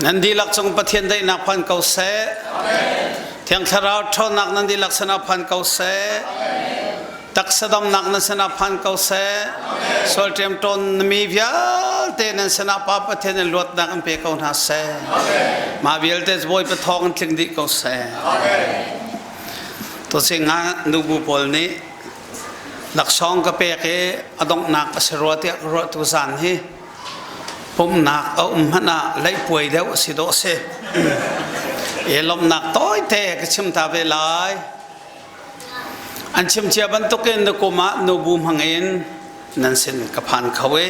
Nan dihlak cung Pathian daihnak phan ko seh. Thiang Thlarau ṭhawnnak nan dihlak sinah phan ko seh. Taksa damnak nan sinah phan ko seh. Sual ṭemṭawn mi vialte nan sinah Pa Pathian in luatnak in pe ko hna seh. Mah vialte Bawipa thawng in tling dih ko seh. Tusi nga nubu pawl nih laksawng ka pek i a donghnak a si rua tiah ka ruah tu zan hi Pumhnak a um hmanh ah leihpuai deuh a si dawh a si. I lawmhnak tawite ka chim ta ve lai. An chim cia bantukin na kum ah nubu hmangin nan sin ka phan kho i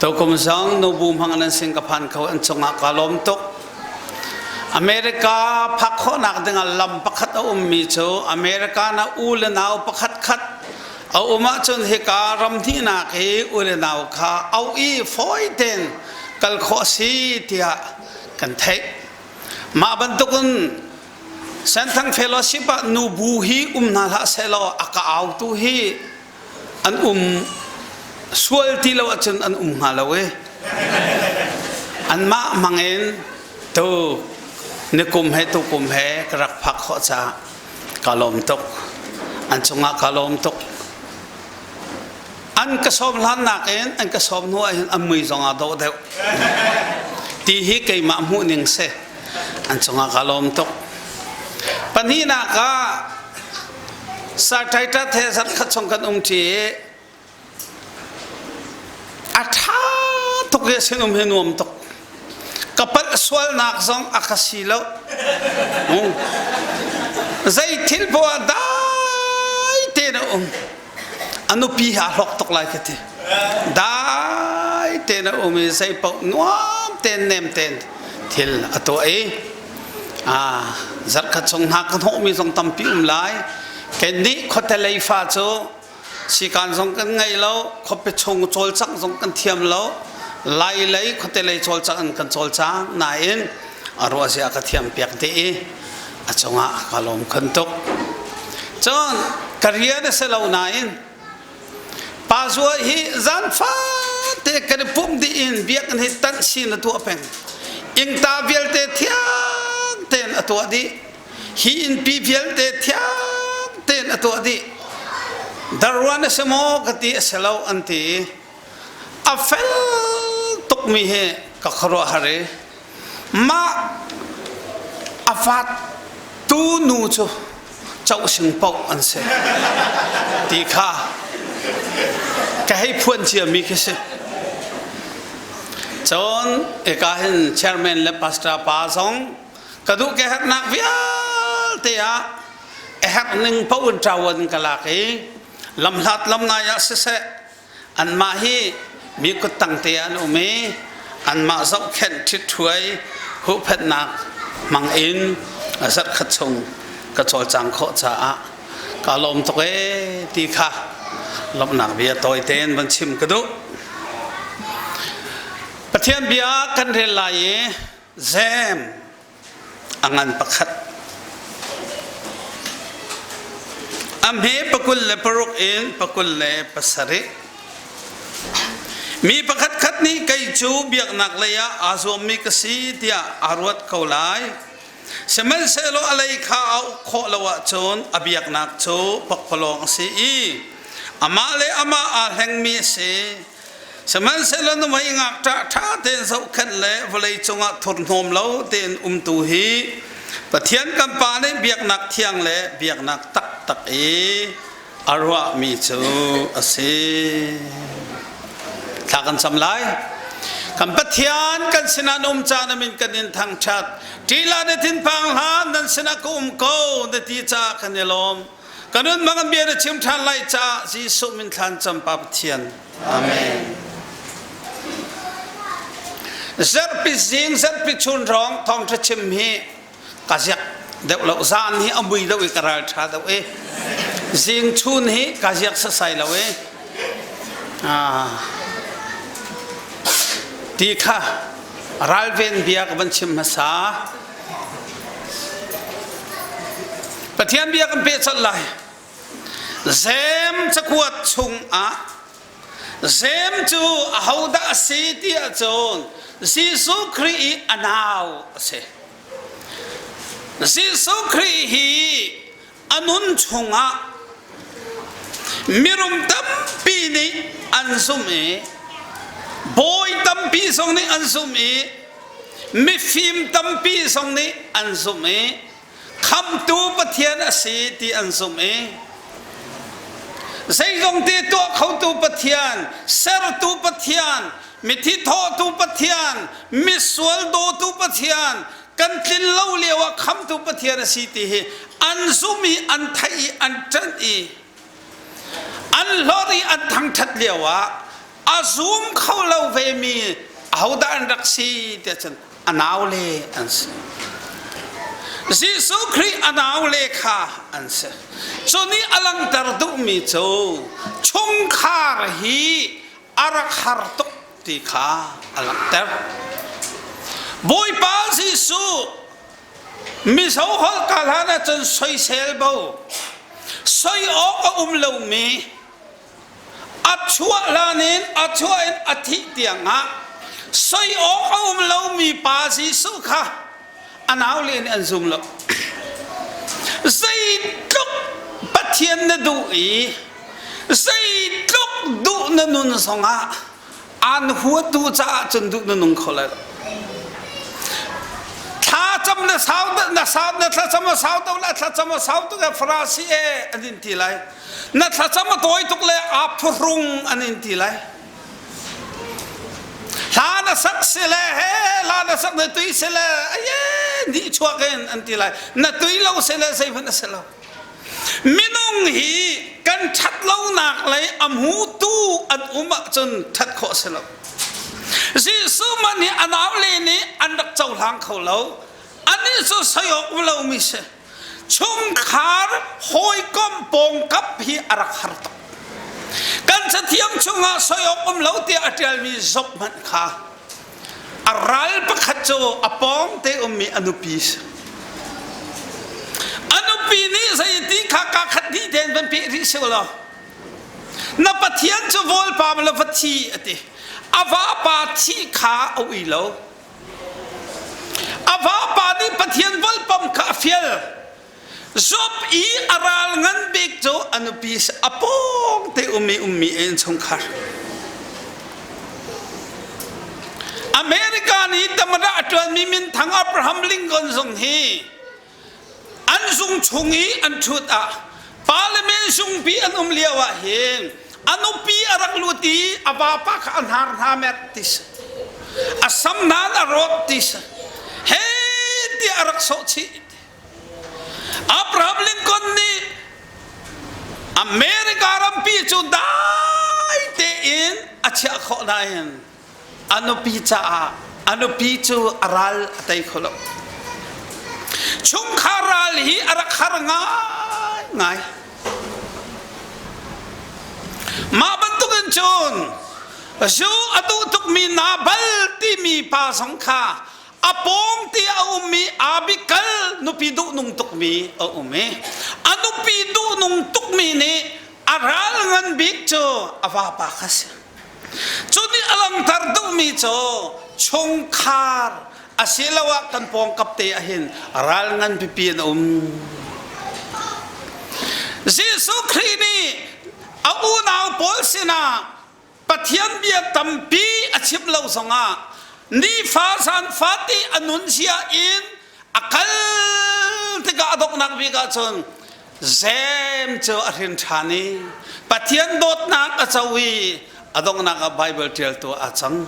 tukum zong nubu hmang nan sin ka phan kho an cungah ka lawm tuk. America phak khawhnak dingah lam pakhat a ummi cu America na u le nau pakhat khat A um ahcun hika ram hnihnak hi u le nau kha auh i fawi tein kal khawh a si tiah kan theih. Mah bantukin Senthang Fellowship ah nubu hi um hna hlah sehlaw a ka autu hi an um sual ti lo ahcun an um hnga lo i anmah hmangin tu nikum he tukum he ka rak phak khawh caah Ka lawm tuk. An cungah ka lawm tuk. An ka sawm hlan nakin an ka sawm hnu ahhin an mui zong aa dawh deuh. Ti hi keimah hmuh ning si. An cungah ka lawm tuk. Pahnihnak ah Sartaitat he zarhkhat chung kan um ṭi i A ṭha tuk i a sinum hi nuam tuk. Ka palh sualnak zong a ka si lo. Zei thil poah dai tein a um. A nupi he aa hlawk tuk lai ka ti. Dai tein a um i zei paoh nuam tein nem tein thil a tuah i zarhkhat chung hna ka hnawhmi zong tampi um lai. Kannih khuate lei fa cu Sikaan zong kan ngei lo, khuapi chung cawlcangh zong kan thiam lo. Lai lei khuate lei cawlcangh in kan cawlcang nain a ruahzia ka thiam piak dih i a cungah ka lawm khun tuk. Cun ka rian a si lo nain pa zua hi zan fate kan i pumh dih in biakinn hi tanh sin a tuah peng. Ingta vialte thiang tein a tuah dih. Hi innpi vialte thiang tein a tuah dih. Darruan a si maw ka ti a si lo an ti. A fel tukmi hi ka khuaruahhar i mah a vat tu nu cu cohsing paoh an si ti kha ka hei phuan ciami khi si. Cun eka hin chairman le pastor pa zong ka duh ke herhnak vialte ah a herh ning paoh in ṭawan ka lak i lamhlat lamnai ah siseh anmah hi mi kuttang te an um i anmah zohkhenh ṭhitṭhuai huhphenhnak hmang in zarhkhat chung ka cawlcang khawh caah ka lawm tuk ee ti kha lawmhnak bia tawi tein van chim ka duh. Pathian bia kan rel lai i Zem a ngan pakhat. A hme pakul le paruk in pakul le pasarih. Mi pakhat khat nih kei cu biaknak lei ah aa zuammi ka si tiah aa ruat ko lai. Sihmanhsehlaw a lei kha a uk khawh lo ahcun a biaknak cu pakpalawng a si i amah le amah aa hlengmi a si. Sihmanhsehlaw nuhmei ngakṭah ṭha tein zohkhenh le vawlei cungah thurhnawm lo tein umtu hi Pathian kan Pa nih biaknak thiang le biaknak taktak i a ruahmi cu a si. Thla kan cam lai. Kan Pathian kan sinah na um caan a min kan in thangṭhat. Ṭihlah na thinphang hlah nan sinah ka um ko na ti caah kan i lawm. Ka nun bang an bia na chim ṭhan lai caah Jesuh min thlan cam Pa Pathian. Amen. Zarhpi zing zarhpi chun rong thawngṭha chim hi ka ziak deuh lo zan hi a mui deuh i ka ral ṭha deuh i zing chun hi ka ziak sasai lo i ti kha ralven bia ka van chim hmasa Pathian bia kan pehchalh lai. Zem cakuat chungah Zem cu ahodah a si ti ahcun. Jesuh Khrih i a nau a si. Jesuh Khrih hi a nun chungah mirum tampi nih an zumh i bawi tampi zong nih an zumh i mifim tampi zong nih an zumh i khamtu Pathian a si ti an zumh i zeizong te tuah khotu Pathian, sertu Pathian, mithi thawhtu Pathian, misual dawtu Pathian, kan tlin lo lio ah khamtu Pathian a si ti hi an zumh i an theih i an ṭanh i an hlorh i an thangṭhat lio ah a zum kho lo vemi ahodah an rak si tiah cun a naule an si. Jesuh Khrih a naule kha an si. Cu nih a langhter duhmi cu chungkhar hi a rak har tuk ti kha a langhter. Bawipa Jesuh mizo holh ka hlan ahcun soisel bo, soi awk a um lomi a chuah hlan in a chuah in a thih tiangah soi awk a um lomi pa Jesuh kha a naule nih an zum lo. Zeitluk Pathian na duh i zeitluk duh na nun zongah aan huatu caah cun duh na nung kho lai lo. Thlacam na sau na sau na thlacam a sau tuk le thlacam a sau tuk e farasi e an in ti lai. Na thlacam a tawi tuk le aa phuhrung an in ti lai. Hla na sak sile he hla na sak na tui sile aye nih chuak in an ti lai na tui lo sile zeihmanh a si lo minung hi kan ṭhat lonak lei a hmutu an um ahcun ṭhat khawh a si lo Jesuh man hi a naule nih an rak cohlang kho lo anih cu soi awk um lomi si chungkhar hawikom pawngkap hi a rak har tuk kan cathiang chungah soi awk um lo tiah a ṭialmi Job hmanh kha a ral pakhat cu a pawng te ummi a nupi si a nupi nih zeiti kha ka khat hnih tein van peh rih si law na pathian cu vawlpa la va thi a ti a vapa thi kha a ui lo A vapa nih Pathian volpam kha a fial. Job i a ral ngan bik cu a nupi a pawng te ummi ummi a innchungkhar. America nih tamara a ṭuanmi minthang Abraham Lincoln zong hi an zung chung i an ṭhut ah parliament zungpi an um lio ah hin a nupi a rak lut i a vapa kha a hnar hna mer ti si a sam nan a rawt ti si he tiah a rak sawh chih Abraham Lincoln nih America rampi cu dai tein a chiah khawh nain a nupi caah a nupi cu a ral a tei kho lo chungkhar ral hi a rak har ngaingai mah bantukin cun zu a duh tukmi Nabal timi pa zong kha a pawng ti a ummi Abikal nupi duhnung tukmi a um i a nupi duhnung tukmi nih a ral ngan bik cu a vapa kha si Cu nih a langhter duhmi cu chungkhar asiloah kan pawngkap te ahhin ral ngan pipi an um. Jesuh Khrih nih a unau pawl sinah Pathian bia tampi a chim lo zongah nifa zan fate a nunzia in a kal tikah a donghnak bik ahcun Zem cu a hrin ṭhan i Pathian dawtnak a co i a donghnak ah Baibal ṭialtu ah aa cang.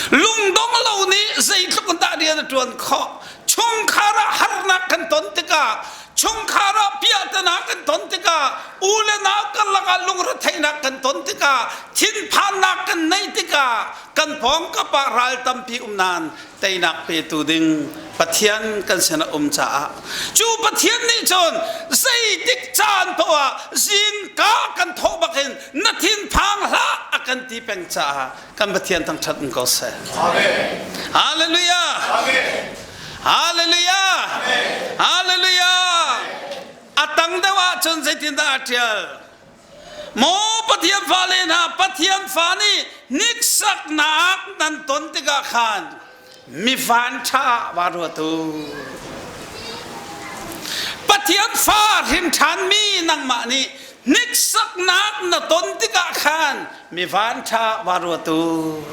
Lungdong lo nih zeitluk in dah rian a ṭuan khawh. Chungkhar ah harnak kan ton tikah, chungkhar ah piahtana kan ton tikah, u le nau karlak ah lungretheihnak kan ton tikah, thinphannak kan neih tikah, kan pawngkap ah ral tampi um nain teinak petu ding Pathian kan sin a um caah cu Pathian nih cun zeitik caan poah ah zingka kan thawh bakin na thinphang hlah a kan ti peng caah kan Pathian thangṭhat in ko seh. Amen. Hallelujah. Amen. Hallelujah. Amen. Hallelujah. A tang deuh ahcun zeitindah a ṭial? Maw Pathian fale hna, Pathian fa nih hniksaknak nan ton tikah khan. Mi vanṭha va ruat u. Pathian fa hrin ṭhanmi nangmah nih hniksaknak na ton tikah khan mi vanṭha va ruat u.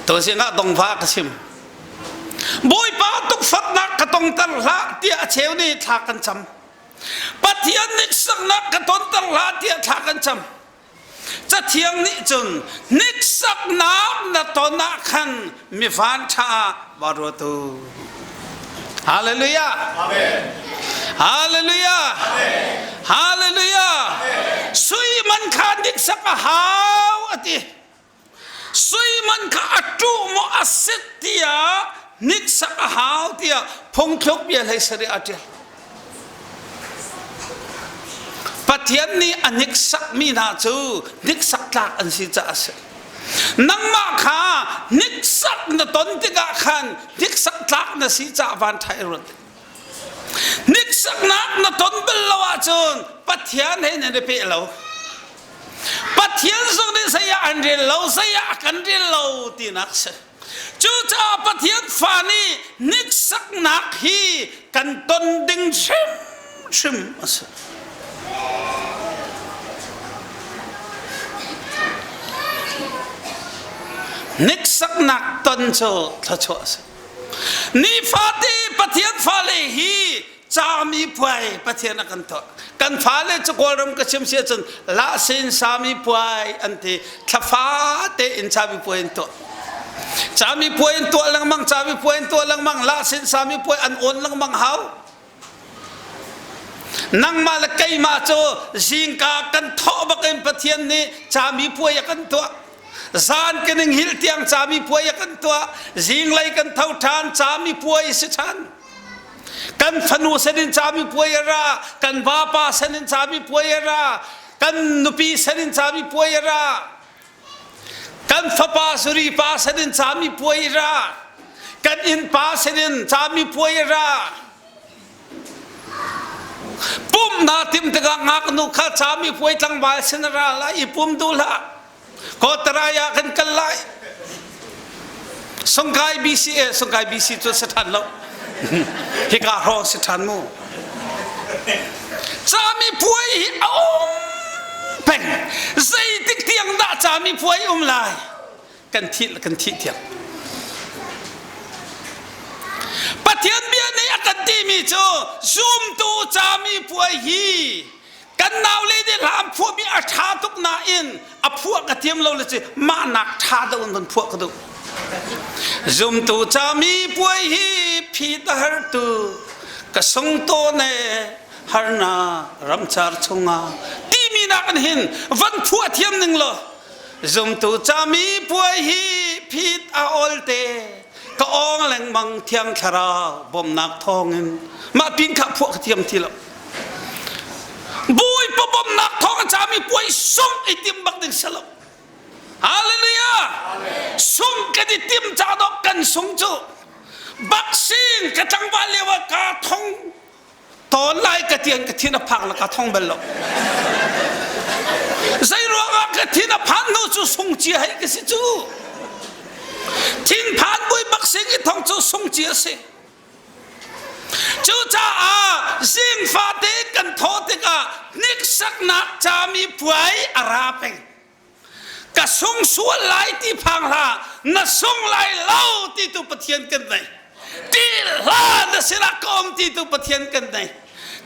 Tuzing ah dongva ka chim. Bawipa tukforhnak ka tongter hlah tiah a cheu nih thla kan cam. Pathian hniksaknak ka tonter hlah tiah thla kan cam. Cathiang nih cun hniksaknak na ton ah khan mi vanṭha ah va ruat u. Hallelujah. Amen. Hallelujah. Amen. Hallelujah. Amen. Sui man kha hniksak a hau a ti. Sui man kha a ṭuh maw a sit tiah hniksak a hau tiah phungthluk bia hlei sarih a ṭial. Pathian nih a hniksakmi hna cu hniksak tlak an si caah a si. Nangmah kha hniksak na ton tikah khan hniksak tlak na si caah van ṭha i ruat. Hniksaknak na ton bal lo ahcun Pathian he nan i peh lo. Pathian zong nih zei ah an rel lo, zei ah a kan rel lo tinak a si. Cucaah Pathian fa nih hniksaknak hi kan ton ding hrimhrim a si. Hniksaknak ton cu thluachuah a si. Nifate Pathian fale hi cami puai Pathian a kan tuah. Kan fale cu Kawlram ka chim si ahcun lahsin sami puai an ti. Thlafa tein cami puai an tuah. Cami puai an tuah lengmang, cami puai an tuah lengmang, lahsin sami puai an awn lengmang hau. Nangmah le keimah cu zingka kan thawh bakin Pathian nih cami puai a kan tuah. Zan kan in hil tiang cami puai a kan tuah. Zinglei kan tho ṭhan cami puai si ṭhan. Kan fanu senin cami puai a ra, kan vapa senin cami puai a ra, kan nupi senin cami puai a ra. Kan fapa suri pa senin cami puai a ra. Kan innpa senin cami puai a ra. Pum naa tim tikah ngaknu kha cami puai tlangval sin a ra lai i pum duh hlah. Kawtarai ah kan kal lai. Sungkai BC eh Sungkai BC cu si ṭhan lo. Hika hrawng si ṭhan mu. Cami puai hi a um peng. Zeitik tiang dah cami puai um lai? Kan thih kan thih tiang. Pathian bia nih a kan timi cu zumtu cami puai hi kan naule nih hla an phuahmi a ṭha tuk nain a phuah ka thiam lo le ci mah nak ṭha deuh in van phuah ka duh. Zumtu cami puai hi phit a har tu ka sung tawn e harnak ramcar chungah timi nak in hin van phuah thiam ning law zumtu cami puai hi phit a ol te ka awng lengmang thiang thlarau bawmnak thawngin mah pin kha phuah ka thiam ti lo. Bawipa bawmhnak thawng a cami puai sungh i tim bak ding si lo. Hallelujah! Sungh kan i tim ca dawh kan sung cu baksing ka tlangval lio ah ka thong tawn lai ka tian ka thin a phak la ka thong bal lo. Zei ruangah ka thin a phan hnu cu sung cia hei ka si cu. Thinphan bui baksing i thong cu sung cia si. Cucaah zingfate kan thawh tikah hniksaknak cami puai a ra peng. Ka sung sual lai ti phang hlah, na sung lai lo ti tu Pathian kan nei. Ti hlah na sinah ka um ti tu Pathian kan nei.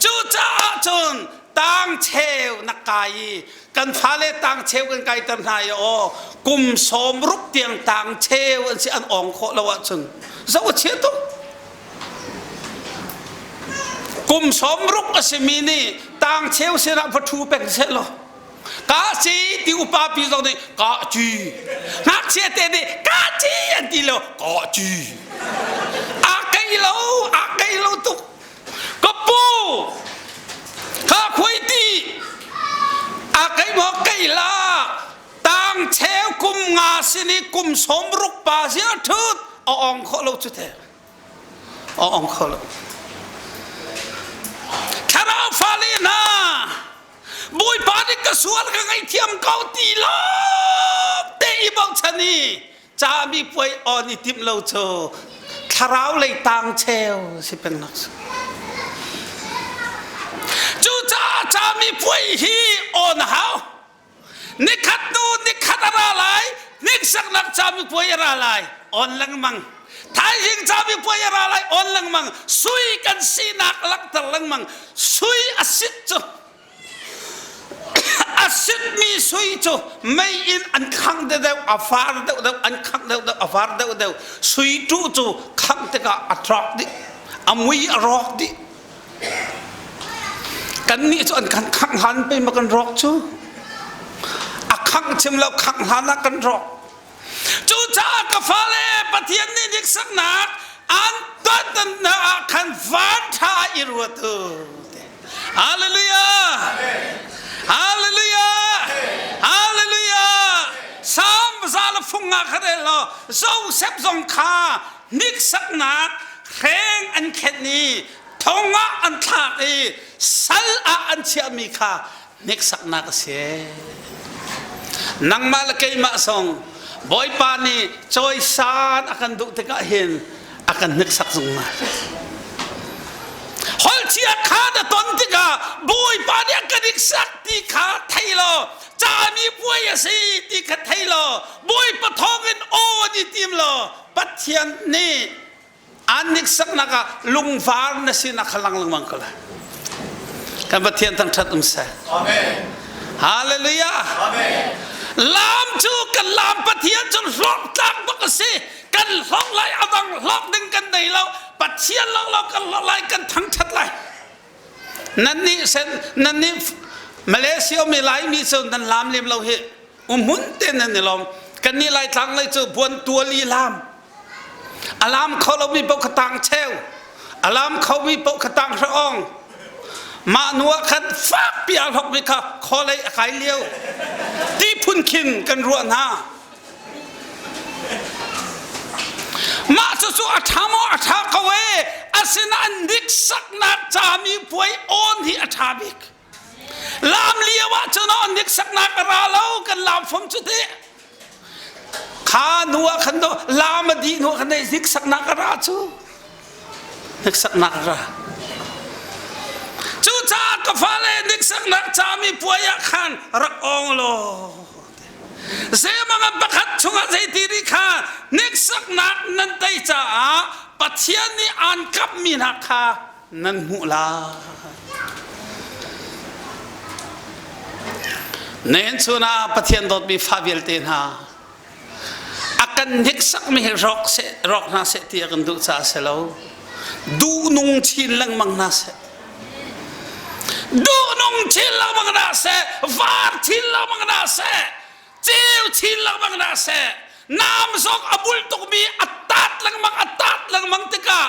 Cucaah cun tang cheu na kai i kan fale tang cheu kan kaiter hna i aw kum sawm ruk tiang tang cheu an si an ong khawh lo ahcun zoh a chia tuk kum sawm ruk a simi nih tang cheu sinah va ṭhu peng seh law ka si ti upa pi zong nih ka ci ngakchia te nih ka ci an ti lo ka ci a kei lo a kei lo tuk Ka pu ka khui ti a kei maw kei la tang cheu kum nga sin i kum sawm ruk pa zia thut a ong khawh lo cu te a ong kho lo thlarau fale hna Bawipa nih ka sual ka ngaihthiam ko ti lo te i bochan i. Cami puai on i timh lo cu thlarau lei tang cheu si peng nak si. Cucaah cami puai hi on a hau. Nikhat hnu nikhat a ra lai, hniksaknak cami puai a ra lai, on lengmang. Thaizing cami puai a ra lai, on lengmang. Sui kan sinak langhter lengmang. Sui a sit cu A sitmi sui cu mei in an khangh deuhdeuh, a far deuhdeuh, an khangh deuhdeuh, a far deuhdeuh. Sui ṭuh cu khangh tikah a ṭawk dih, a mui a rawk dih. Kannih cu an kan khangh hlan pei ma kan rawk cu. A khangh chim lo khangh hlan ah kan rawk. Cucaah ka fale Pathian nih hniksaknak an tuan ah khan van ṭha i ruat u. Hallelujah! Hallelujah! Hallelujah! Salm za le fung nga kha rel law Joseph zong kha hniksaknak hreng an khenh i thong ah an thlak i sal ah an chiahmi kha hneksaknak a si. Nangmah le keimah zong Bawipa nih cawisan a kan duh tikah hin a kan hneksak zungzal. Holchia kha na ton tikah Bawipa nih a kan iksak ti kha thei law cami puai a si ti kha thei law Bawipa thawngin aw an i tim law Pathian nih An hniksaknak ah lungvar na sinak kha lang lengmang ko lai. Kan Pathian thangṭhat um seh. Amen. Hallelujah. Amen. Lam cu kan lam Pathian cu hlawktlak bak a si. Kan hlawk lai a dang hlawk ding kan nei lo. Pathian lawnglawng kan hlawk lai kan thangṭhat lai. Nan nih sen nan nih Malaysia mi Laimi cu nan lam lem lo hi umhmun te nan i lawm. Kan nih Laitlang lei cu buan tuali lam. A lam kho lomi paoh kha tang cheu. A lam khomi paoh kha tang hraong. Mah nu ah khan fakpi aa hlokmi kha khualei a kai lio. Ti phun khin kan ruah hna. Mah cucu a ṭha maw a ṭha ko ee. Asinain hniksaknak cami puai awn hi a ṭha bik. Lam lio ah cun aw hniksaknak a ra lo kan lam fom cu teh. Kha nu ah khan do lam a dih hnu ah khan dei hniksaknak a ra cu. Hniksaknak a ra. Cucaah ka fale hniksaknak cami puai ah khan rak awng law Zemang ah pakhat chungah zeiti ri kha hniksaknak nan tei caah Pathian nih aan kamhmi hna kha nan hmuh lai. Nihin chun ah Pathian dawtmi fa vialte hna a kan hniksakmi hi rawk seh rawk hna seh ti a kan duh caah si lo duhnung chin lengmang hna seh duhnung chin lengmang hna seh var chin lengmang hna seh ceu chin lengmang hna seh naam zong a bul tukmi a tat lengmang a tat lengmang tikah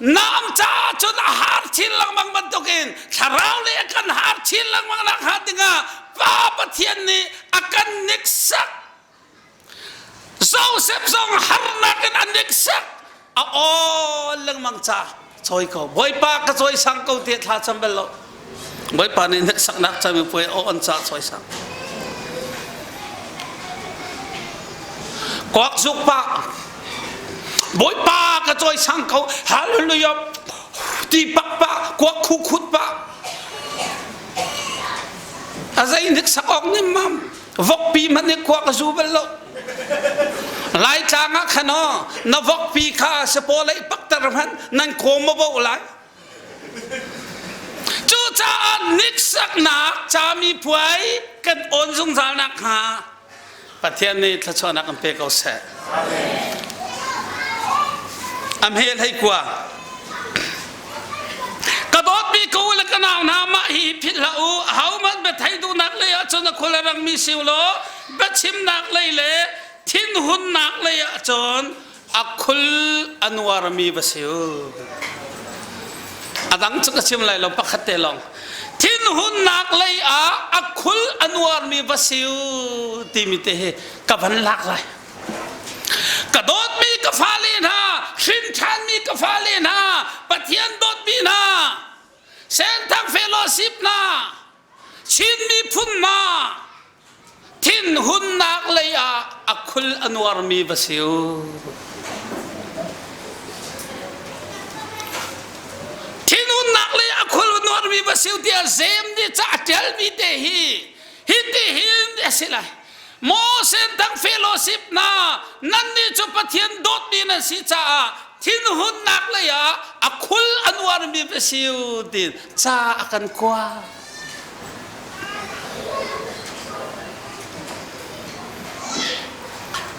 naam caah cun a har chin lengmang bantukin thlarau le a kan har chin lengmang nak hnga dingah Pa Pathian nih a kan niksak Joseph zong harnak in a niksak a aw lengmang ca cawi ko Bawipa ka cawi sang ko tiah thla cam bal lo Bawipa nih hneksaknak cami puai aw an ca cawi sang kuak zuk pa Bawipa ka cawi sang ko hallelujah ti pak pa kuak khu khut pa a zei hniksak awk nim mam vokpi hmanh nih khua ka zu bal lo Laitlang ah khan aw na vokpi kha sapaw lei pakter hmanh nan kawm a bo lai cucaah hniksaknak cami puai kan awn zungzal nak hnga Pathian nih thluachuahnak an pe ko seh. A hmel hei kua. Ka dawtmi ka u le ka nau hna mah hi philh hlah u. Ahohmanh biathei duhnak lei ah cun a khul a rangmi si u law biachimnak lei le thinhunnak lei ah cun a khul a nuarmi va si u. A dang cu ka chim lai lo pakhat te lawng. Thinhunnak lei ah a khul a nuarmi va si u timi te hi ka van lak lai. Ka dawtmi ka fale hna, hrin ṭhanmi ka fale hna, Pathian dawtmi hna, Senthang Fellowship hna, Chin miphun hna, thin. Thinhunnak lei ah a khul a nuarmi va si u. Thinhunnak lei a khul a nuarmi va si u tiah Jeim nih ca a ṭialmi te hi hiti hin a si lai. Maw Sentang fellowship hna, nannih cu Pathian dawtmi nan si caah thinhunnak lei ah a khul a nuarmi va si u tiin ca a kan kua.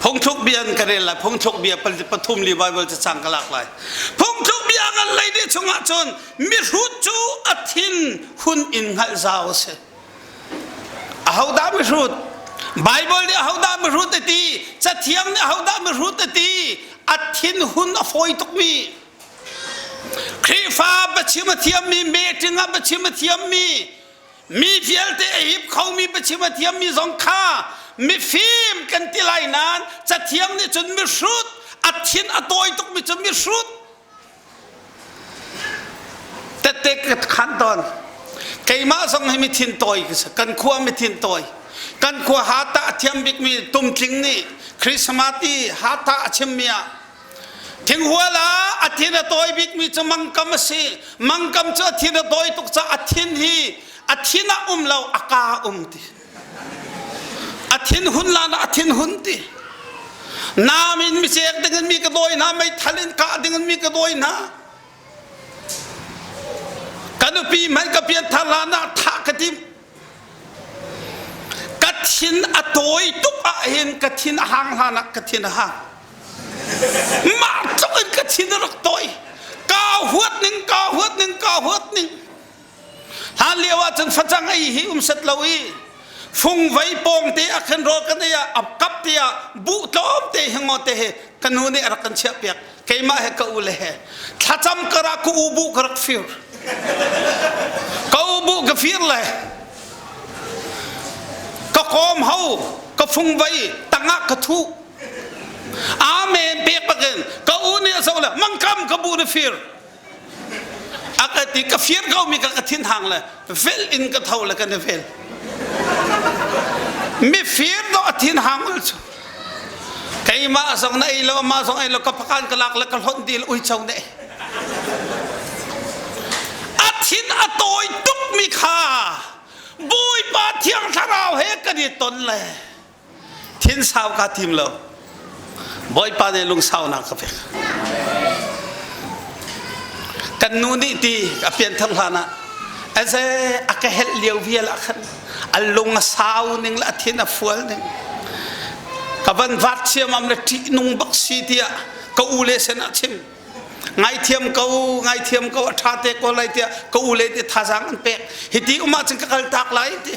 Phungthluk bia an ka rel lai. Phungthluk bia pathum li Bible cacang ka lak lai. Phungthluk bia ngan lei ni chungah cun mihrut cu a thin hun in hngalh zau a si. Ahodah mihrut? Bible nih ahodah mihrut a ti? Cathiang nih ahodah mihrut a ti? A thin hun a fawi tukmi. Khrihfa biachim a thiammi, meeting ah biachim a thiammi, mi vialte a hip khomi biachim a thiammi zong kha mifim kan ti lai nain cathiang nih cun mihrut, a thin a tawi tukmi cu mihrut. Tette ka khan tawn. Keimah zong hi mithin tawi ka si. Kan khua mithin tawi. Kan khua hata a thiam bikmi tumtling nih Christmas i hata a chimmi ah Thinghual ah a thin a tawi bikmi cu mangkam a si. Mangkam cu a thin a tawi tuk caah a thin hi a thin ah um lo a ka um ti. A thin hun lan ah a thin hun ti. Nam in micek ding in mi ka dawi hna, meithal in kah ding in mi ka dawi hna. Ka nupi hmanh ka pianthar hlan ah thah ka tim. Ka thin a tawi tuk ahhin ka thin a hang hlan ah ka thin a hang. Mah tluk in ka thin a rak tawi. Kaa huat ning, kaa huat ning, kaa huat ning. Hlan lio ah cun facang ei hi um set lo i fungvei pawng te ah khin rawl kan ei ah a kap te ah buh tlawm te hi ngo te hi ka nu nih a rak kan chiah piak. Keimah he ka u le he thlacam kar ah ka u buh ka rak fir. Ka u buh ka fir le ka kawm ho ka fungvei tangah ka thuh. Amen pek bakin ka u nih a zoh le mangkam ka bu na fir. A ka ti ka fir ko mi ka ka thin hang le vel in ka tho le kan i vel. Mi fir do a thin hang ul cu. Keimah zong na ei lo amah zong ei lo ka pakan ka lak le ka hlonh dil uico ne. A thin a tawi tuk mi kha Bawipa Thiang Thlarau he kan i ton le Thin sau kaa tim lo. Bawipa nih lungsaunak ka pek. Kan nu nih ti a pianthar hlan ah aze a ka helh lio vial ah khan a lung a sau ning le a thin a fual ning ka van vat siamam le ṭihnung bak si tiah ka u le sen ah chim ngaithiam ko ngaithiam ko a ṭha te ko lai tiah ka u le nih thazaang an pek hiti um ahcun ka kal tak lai ti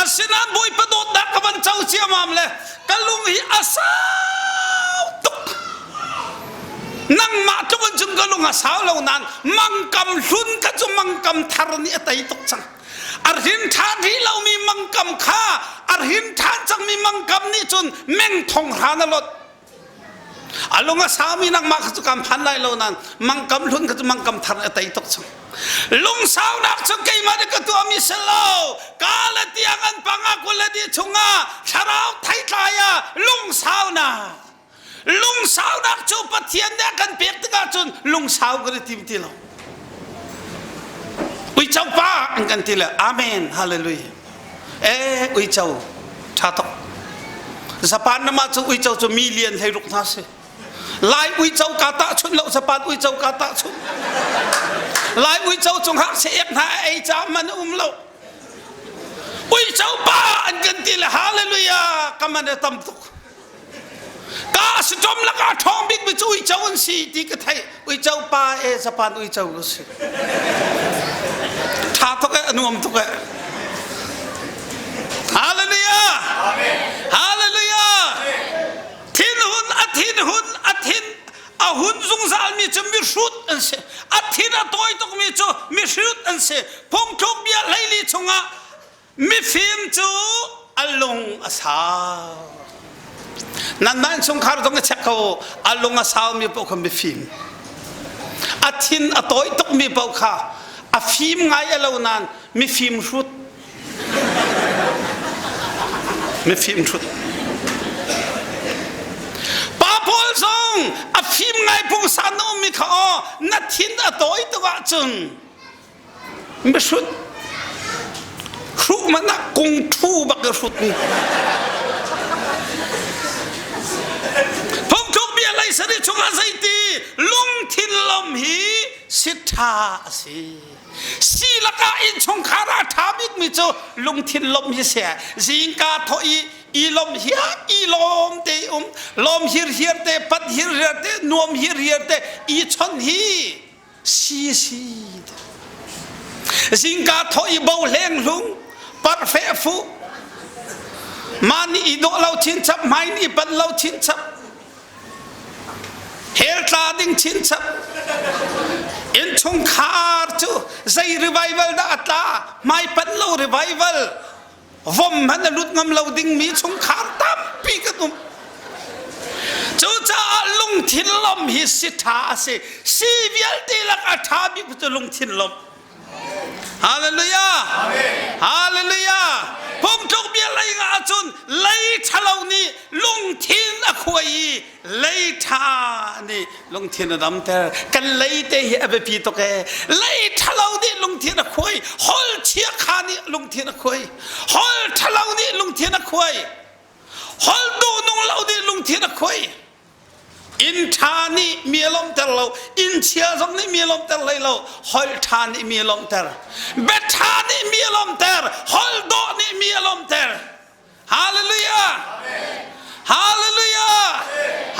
Asinain Bawipa dawtnak ka van co ciamam le ka lung hi a sau tuk. Nangmah tluk in cun ka lung a sau lo nain mangkam hlun kha cu mangkam thar nih a tei tuk cang. A hrin ṭhan rih lomi mangkam kha a hrin ṭhan cangmi mangkam nih cun meng thong hran a lot. A lung a saumi nangmah kha cu kan phan lai lo nain mangkam hlun kha cu mangkam thar a tei tuk cang. Lungsaunak cu keimah nih ka tuahmi si lo. Ka le tiang an panga kul le di chungah thlarau theitlai ah lungsaunak. Lungsaunak cu Pathian nih a kan pek tikah cun lungsau kan i tim ti lo. Uico pa an kan ti le amen hallelujah. Eh uico tha tuk. Japan nama cu uico cu million hlei ruk hna si. Lai uico ka tah chun lo Japan uico ka tah chun. Lai uico cung hak se ek hna ei ca man um lo. Uico pa an kan ti le hallelujah ka man tam tuk. Ka siṭom lakah a ṭhawng bikmi cu uico an si ti ka theih. Uico pa e Japan uico ka si. Ṭha tuk e, a nuam tuk e. Hallelujah! Hallelujah! Thinhun a thinhun a thin a hun zungzalmi cu mihrut an si. A thin a tawi tukmi cu mihrut an si. Phungthluk bia hleili chungah Mifim cu a lung a sau. Nanmah innchungkhar zong i check ko a lung a saumi paoh kha mifim. A thin a tawi tukmi paoh kha a fim ngai a lo nain mifim hrut. Mifim hrut. Pa pawl zong a fim ngai pungsan na ummi kha aw na thin a tawi tuk ahcun mihrut hruh man ah kung ṭhu bak i hrut ni. Phungthluk bia lei sari chungah zeiti lungthin lom hi si ṭha a si. Si lakah innchungkhar ah a ṭha bikmi cu lungthin lawmh hi si. Zingka thawh i i lawmh hi i lawm te um, lawm hirhiar te, pat hirhiar te, nuam hirhiar te, i chon hi si si. Zingka thawh i bo hleng hlung, parfe fu, mah nih i dawh lo chinchap, hmai nih i panh lo chinchap, Hell tla ding chinchap. Innchungkhar cu zei revival dah a tla? Hmaipanh lo revival. Vom hmanh a lut ngam lo dingmi chungkhar tampi kan um. Cucaah lungthin lawmh hi si ṭha a si. Si vialte lak a ṭha bik cu lungthin lawmh. Hallelujah! Hallelujah! Phungtluk bia lei nga ahcun lei ṭhalo nih lungthin a khuai i lei ṭha nih lungthin a damter. Kan lei te hi a biapi tuk ee. Lei ṭhalo nih lungthin a khuai. Hol chiakha nih lungthin a khuai. Hol ṭhalo nih lungthin a khuai. Hol duhnung lo nih lungthin a khuai. Inn ṭha nih mi a lawmhter lo, inn chia zong nih mi a lawmhter hlei lo, holh ṭha nih mi a lawmhter. Bia ṭha nih mi a lawmhter, holh dawh nih mi a lawmhter. Hallelujah! Hallelujah!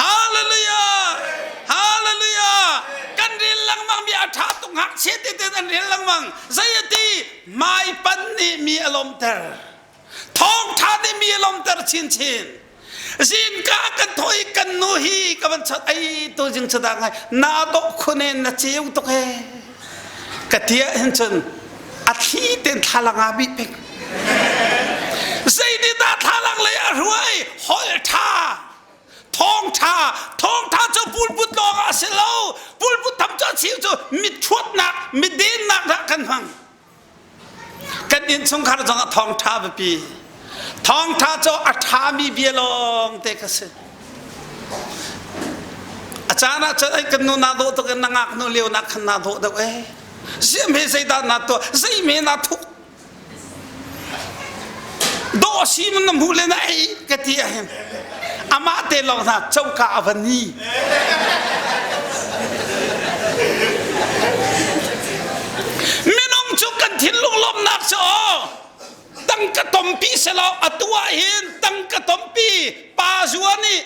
Hallelujah! Hallelujah! Kan rel lengmang mi a ṭha tuk ngakchia tete an rel lengmang. Zei a ti? Maipan nih mi a lawmhter. Thawngṭha nih mi a lawmhter chinchin. Zingka kan thawh i kan nu hi ka van chat ai tu jing chada ngai na dawh khun in na ceu tuk he ka tia hin cun a thli ten thlalang a bih pek zei nih dah thlalang lei a hruai holh ṭha thawng ṭha thawng ṭha cu pulput lawng ah a si lo pulput tham cu a chim cu mithuatnak midennak dah kan hmang Kan innchungkhar zongah thawngṭha biapi. Thawngṭha cu a ṭhami bia lawng te kha si. A caan ah cun ai kan nu naa dawh tuk in na ngaknu lio nak khan naa dawh deuh ee. Ziam he zeidah naa tuah, zei me naa thuk. Dawh si man na hmuh le na ei ka ti ahhin. Amah te lawng hna coka a va ni. Minung cu kan thinlung lawmhnak cu aw tangka tompi selaw atu ah hin tangka tompi pa zua nih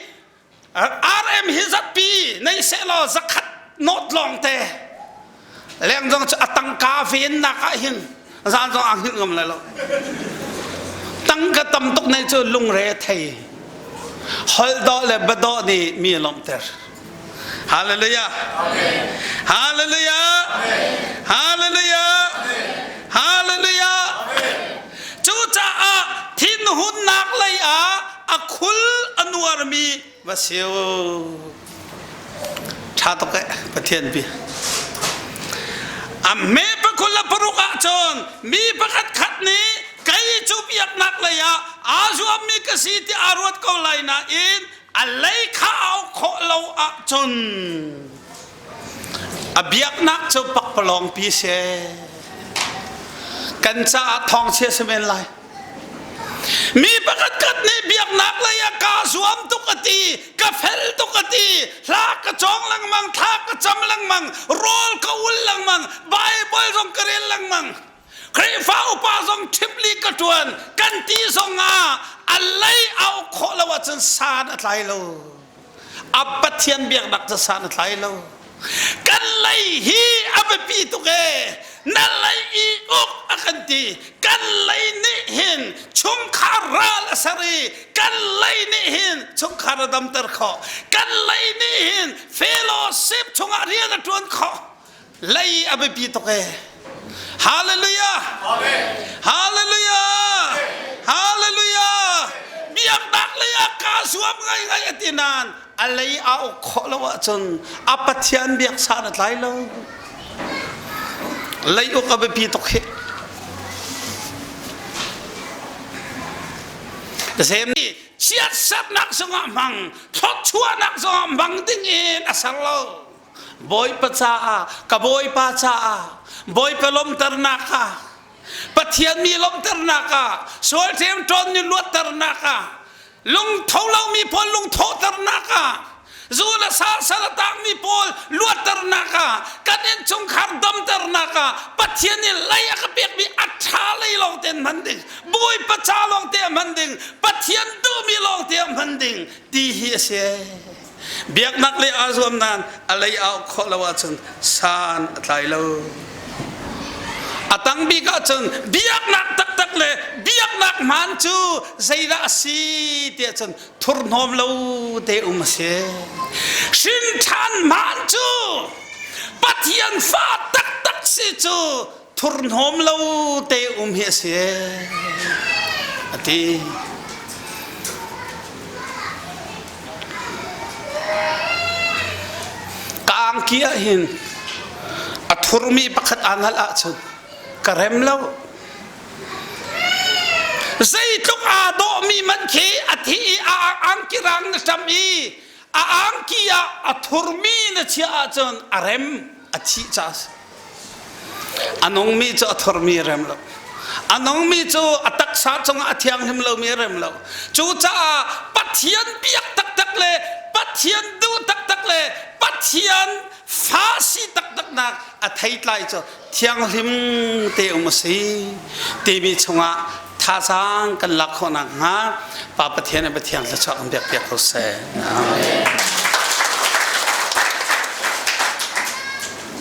RM hi zatpi nei sehlaw zakhat nawt lawng te leng zong cu a tangka vennak ah hin zan zong ang hngilh ngam lai lo tangka tam tuk nei cu lungre thei holh dawh le biadawh nih mi a lawmhter Hallelujah Hallelujah Hallelujah Hallelujah Cucaah thinhunnak lei ah a khul a nuarmi va si Ṭha tuk eh Pathian bia. A me pakul le paruk ahcun mi pakhat khat nih kei cu biaknak lei ah aa zuammi ka si ti aa ruat ko lai nain a lei kha au khawh lo ahcun a biaknak cu pakpalawng pi si. Kan caah thawngchia si men lai. Mi pakhat khat nih biaknak lei ah kaa zuam tuk a ti, ka fel tuk a ti, hla ka cawng lengmang, thla ka cam lengmang, rawl ka ul lengmang, Baibal zong ka rel lengmang. Khrihfa upa zong ṭhipli ka ṭuan, kan ti zong ah a lei au khawh lo ahcun san a tlai lo. A Pathian biaknak cu san a tlai lo. Kan lei hi a biapi tuk ee. Na lei i uk a kan ti. Kan lei nih hin chungkhar ral a ser i kan lei nih hin chungkhar a damter khawh. Kan lei nih hin fellowship chungah rian a ṭuan khawh. Lei a biapi tuk ee. Hallelujah! Amen. Hallelujah! Hallelujah! Biaknak lei ah kaa zuam ngaingai a ti nain a lei aa uk khawh lo ahcun a Pathian biak san a tlai lo. Lei uk a biapi tuk hi. Sem nih chiatsernak zongah hmang, thluachuahnak zongah hmang ding in a ser lo. Bawipa caah, ka Bawipa caah, Bawipa lawmternak ah, Pathian mi lawmternak ah, sual ṭemṭawn mi luatternak ah, lungtho lomi pawl lungthawhternak ah, zu le sa sal a tangmi pawl luatternak ah, kan innchungkhar damternak ah, Pathian nih lei a ka pekmi a ṭha lei lawng tein hman ding, Bawipa ca lawng te hman ding, Pathian duhmi lawng te hman ding ti hi a si. Biaknak le aa zuam nain a lei au khawh lo ahcun san a tlai lo. A tang bik ahcun biaknak taktak le biaknak hmaan cu zeidah a si tiah cun thurhnawm lo te um a si. Hrin ṭhan hmaan cu Pathian fa taktak si cu thurhnawm lo te um hi a si a ti. Ka angki ah hin a thurmi pakhat aa nalh ahcun ka rem lo. Zeitluk aa dawhmi man khi a thi i a angki rang na ṭam i a angki ah a thurmi na chiah ahcun a rem a thih ca a si. A nungmi cu a thurmi a rem lo. A nungmi cu a taksa cungah a thianghlim lomi a rem lo. Cucaah Pathian biak taktak le Pathian duh taktak le Pathian fa si taktaknak a theitlai cu thianghlim te um a si timi chungah thazaang kan lak khawh nakhnga Pa Pathian le Pathian thluachuah kan pek piak ko seh. Amen.